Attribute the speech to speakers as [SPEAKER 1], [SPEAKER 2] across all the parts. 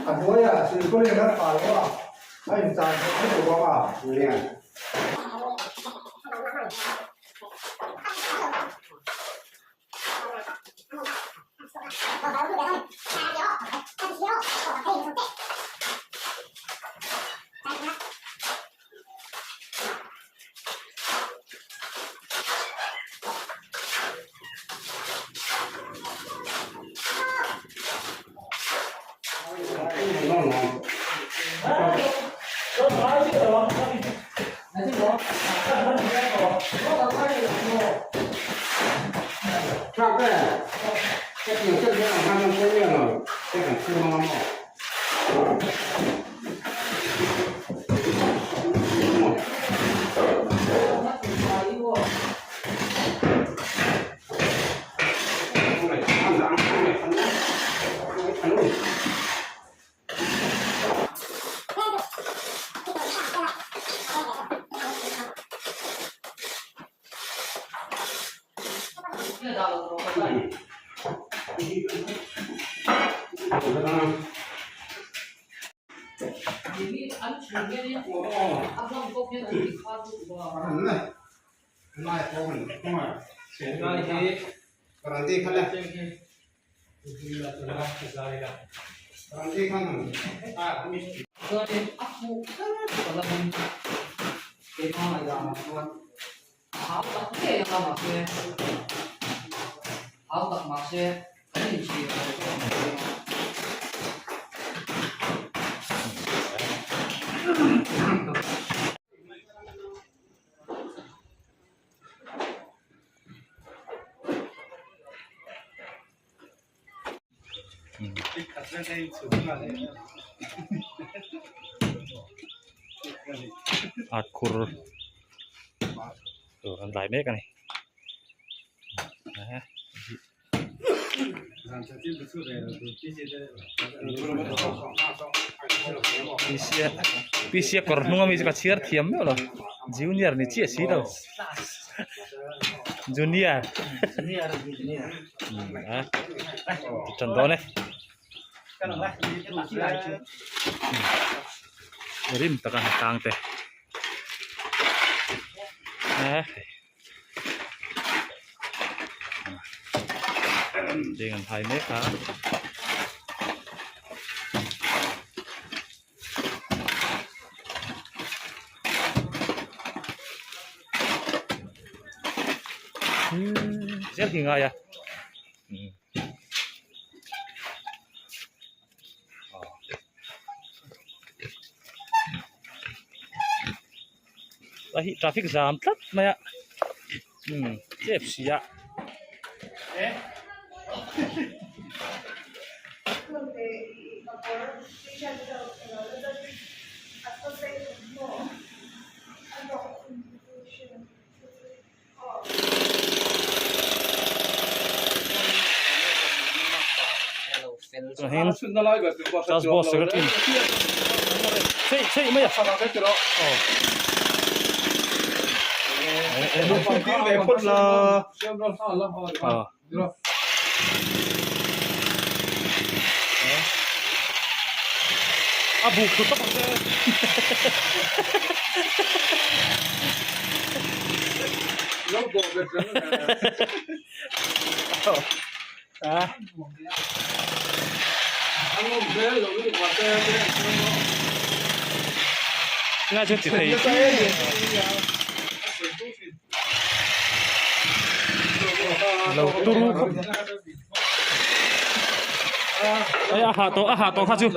[SPEAKER 1] A hnuaiah silpaulin a phah lo a, a inchah theih lutuk bawk a.
[SPEAKER 2] At khur tur an dai mek a ni PC a kawr hnung ami chu ka chhiar thiam meuh lo junior ni chiah si lo junior a tan dawn e rim taka hnatlang te ding an hai mek a. Zel hi ngai a. A hi traffic jam tlat mai a umm chep si a. Class boss secretary chei chei mai a aw a buk thut tawp ang che nga chu ti thei lo turu khawp ai a hah tawh a hah tawh kha chu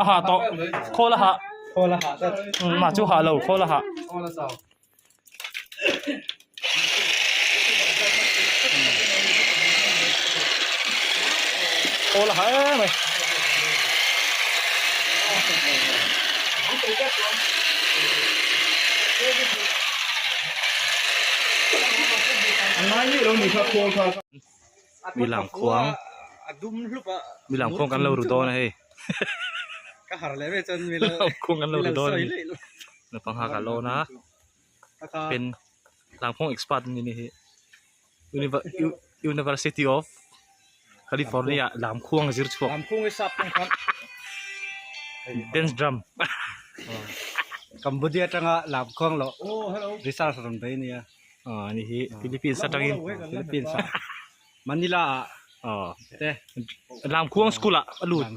[SPEAKER 2] a hah tawh khawl a hah mah chu hah lo khawl a hah. Khawl a hah em mai. Mi lang khuang mi lang khuang kan lo ru dawn a hei khuang kan lo ru dawn a ni naupang ha ka lawn a pen langphawng expert a ni hi University of California lamkhuang zir chhuak dance drum
[SPEAKER 3] Cambodia atanga lamkhuang loh research rawn bei a nia
[SPEAKER 2] aw ani hi Philippines atangin
[SPEAKER 3] Philippines ah Manila ah
[SPEAKER 2] aw te lamkhuang school ah a lut.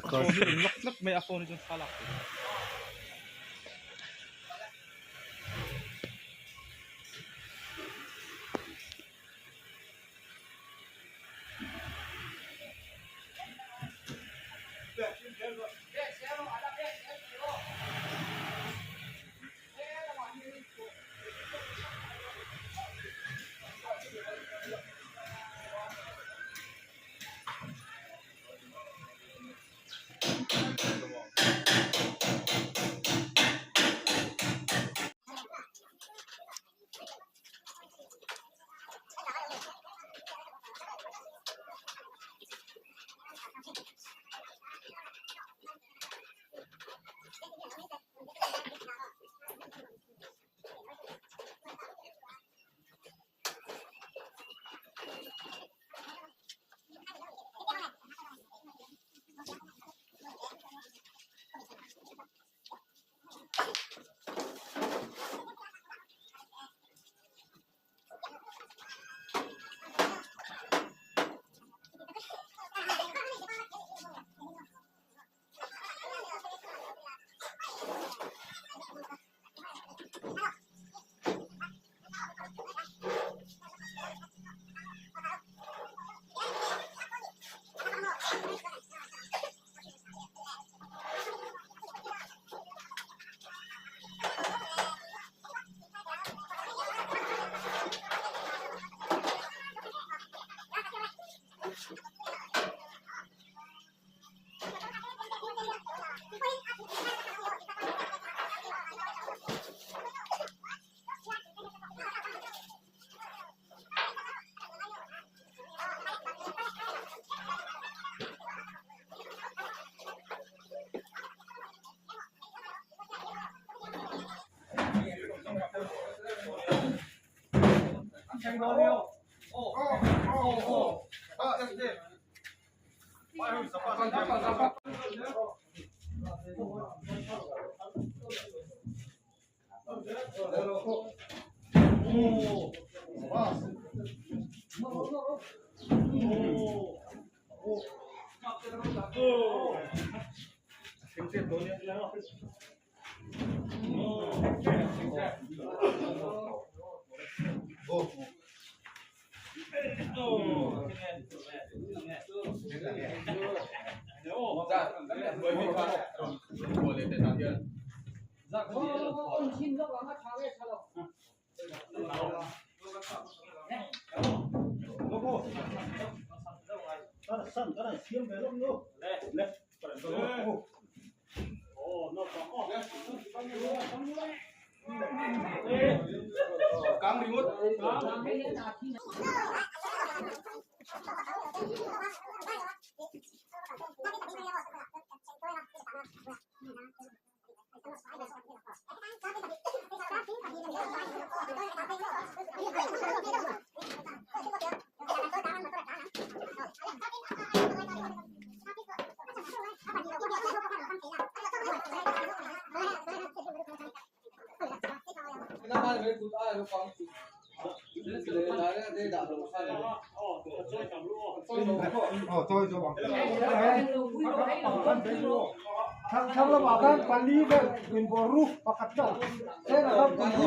[SPEAKER 1] Thlang lamah khan pali vel inbawr ru pakhat chauh thenah khan pali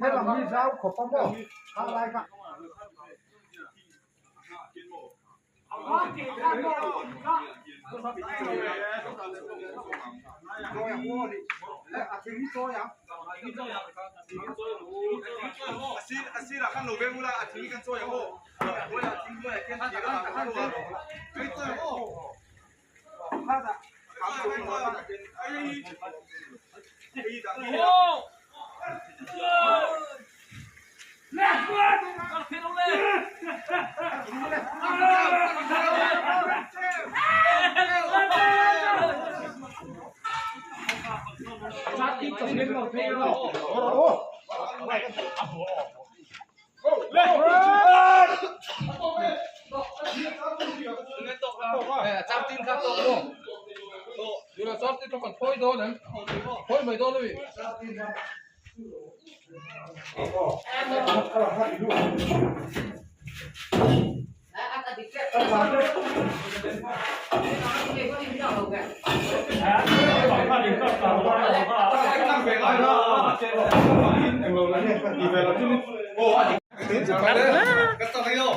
[SPEAKER 1] He lam hi zau khawp a maw kha lai kha.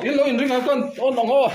[SPEAKER 4] In lo in ring ang chuan awn ang aw.